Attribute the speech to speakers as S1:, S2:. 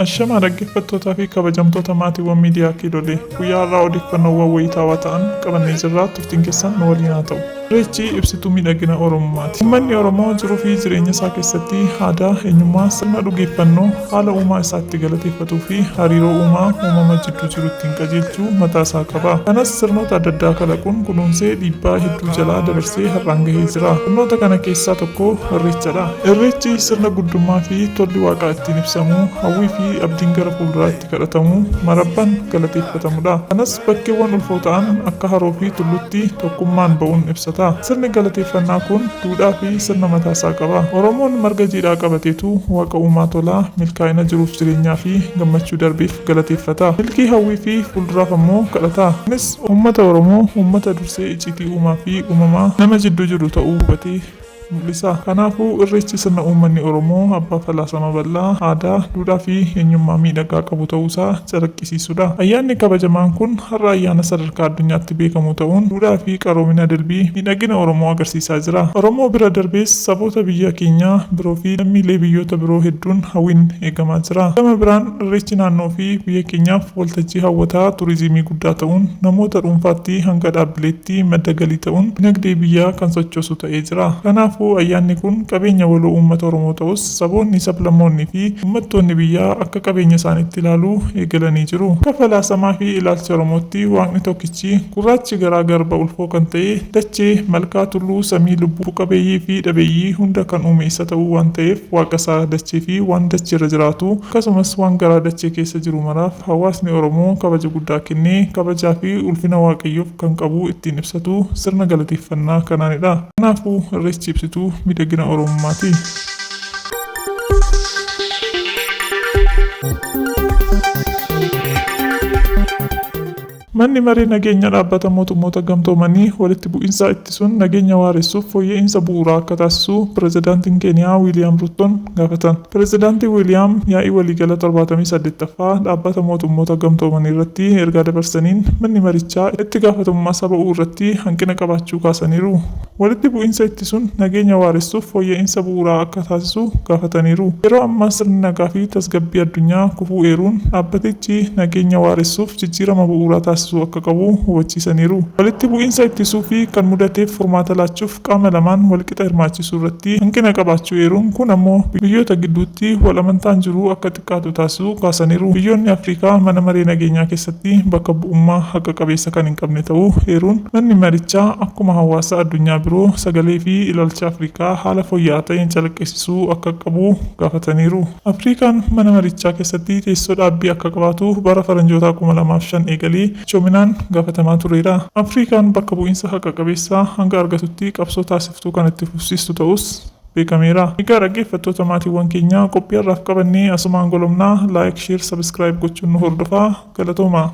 S1: Ashamaa dhaggeeffattootaa fi kabajamtoota maatiiwwan miidiyaa Kiilolee, guyyaa har'aa odeeffannoowwan wayitaawaa ta'an qabannee jirra, turtiin keessan nu waliin haa ta'u. Irreechi ibsituu miidhagina Oromummaati. Uummanni Oromoo jiruu fi jireenya isaa keessatti aadaa, eenyummaa, sirna dhugeeffannoo, haala uumaa isaa itti galateeffatuu fi hariiroo uumaa uumama jidduu jiru ittiin qajeelchu mataa isaa qaba. Kanas sirnoota adda addaa kalaquun kunuunsee dhiibbaa hedduu jalaa dabarsee har'aan gahee jira. Sirnoota kana keessaa tokko Irreechadha. Irreechi sirna guddummaa fi tolli Waaqaa ittiin ibsamu, hawwii fi abdiin gara fuulduraatti kadhatamu, marabban galateeffatamudha. Kanas bakkeewwan ulfoo ta'an akka haroo fi tulluutti tokkummaan ba'uun ibsata. Sirni galateeffannaa kun duudhaa fi sirna mataasaa qaba. Oromoon marga jiidhaa qabateetu Waaqa uumaa tolaa, milkaa'ina jiruuf jireenyaa fi gammachuu darbeef galateeffata. Milkii hawwii fi fuulduraaf ammoo kadhata. Kunis uummata Oromoo uummata dursee icciitii uumaa fi uumamaa nama jidduu jiru ta'uu hubatee mul'isa. Kanaafuu, Irreechi sirna uummanni Oromoo abbaa falaasama bal'aa, aadaa, duudhaa fi eenyummaa miidhagaa qabu ta'uusaa calaqqisiisudha. Ayyaanni kabajamaan kun har'a ayyaana sadarkaa addunyaatti beekamu ta'uun duudhaa fi qaroomina dilbii miidhagina Oromoo agarsiisaa jira. Oromoo bira darbees saboota biyya keenyaa biroo fi lammiilee biyyoota biroo hedduun hawwiin eegamaa jira. Gama biraan Irreechi naannoo fi biyya keenyaaf waltajjii hawwataa turizimii guddaa ta'uun namoota dhuunfaatti hanga dhaabbileetti madda galii ta'uun dinagdee biyyaa kan sochoosu ta'ee jira. Kanaafuu ayyaanni kun qabeenya waloo uummata Oromoo ta'us saboonni, sablammoonni fi uummattoonni biyyaa akka qabeenya isaaniitti ilaaluu eegalanii jiru. Akka falaasamaa fi ilaalcha Oromootti Waaqni tokkichi gurraachi garaa garba ulfoo kan ta'e dachee, malkaa, tulluu, samii, lubbuu qabeeyyii fi dhabeeyyii hunda kan uume isa ta'uu waan ta'eef Waaqa isaa dachee fi waan dacheerra jiraatu akkasumas waan garaa dachee keessa jiru maraaf hawaasni Oromoo kabaja guddaa kennee kabajaa fi ulfina Waaqayyoof kan qabu ittiin ibsatu sirna galateeffannaa kanaanidha. Kanaafuu Irreechi ibsituu miidhagina Oromummaati. Manni Maree Nageenya Dhaabbata Mootummoota Gamtoomanii walitti bu'insa ittisuun nageenya waaressuuf fooyya'iinsa bu'uuraa akka taasisu Pirezidaantiin Keeniyaa Wiiliyaam Ruuttoon gaafatan. Pirezidaanti Wiiliyaam yaa'ii waliigala 78ffaa Dhaabbata Mootummoota Gamtoomanii irratti ergaa dabarsaniin manni marichaa itti gaafatamummaa isaa ba'uu irratti hanqina qabaachuu kaasaniiru. Walitti bu'iinsa ittisuun nageenya waaressuuf fooyya'iinsa bu'uuraa akka taasisu gaafataniiru. Yeroo ammaa sirni nagaa fi tasgabbii addunyaa kufuu eeruun, dhaabbatichi nageenya waaressuuf jijjiirama bu'uuraa taasisuu akka qabu hubachiisaniiru. Walitti bu'iinsa ittisuu fi kan mudateef furmaata laachuuf qaama lamaan walqixa hirmaachisuu irratti hanqina qabaachuu eeruun, kun ammoo biyyoota gidduutti wal amantaan jiru akka xiqqaatu taasisuu kaasaniiru. Biyyoonni Afrikaa mana maree nageenyaa keessatti bakka bu'ummaa haqa qabeessa kan hin qabne ta'uu eeruun, manni marichaa akkuma hawaasa addunyaa biroo sagalee fi ilaalcha Afrikaa haala fooyya'aa ta'een calaqqisiisuu akka qabu gaafataniiru. Afrikaan mana marichaa keessatti teessoo dhaabbii akka qabaatu bara Faranjootaa 2005 eegalee cichoominaan gaafatamaa tureera. Afrikaan bakka bu'iinsa haqa qabeessa hanga argatutti qabsoo taasiftuu kan itti fufsiistu ta'uus beekameera. Egaa dhaggeeffattoota maatiiwwan keenyaa qophii har'aaf qabanne asumaan golobna. Like, share, subscribe gochuun nu hordofaa. Galatoomaa!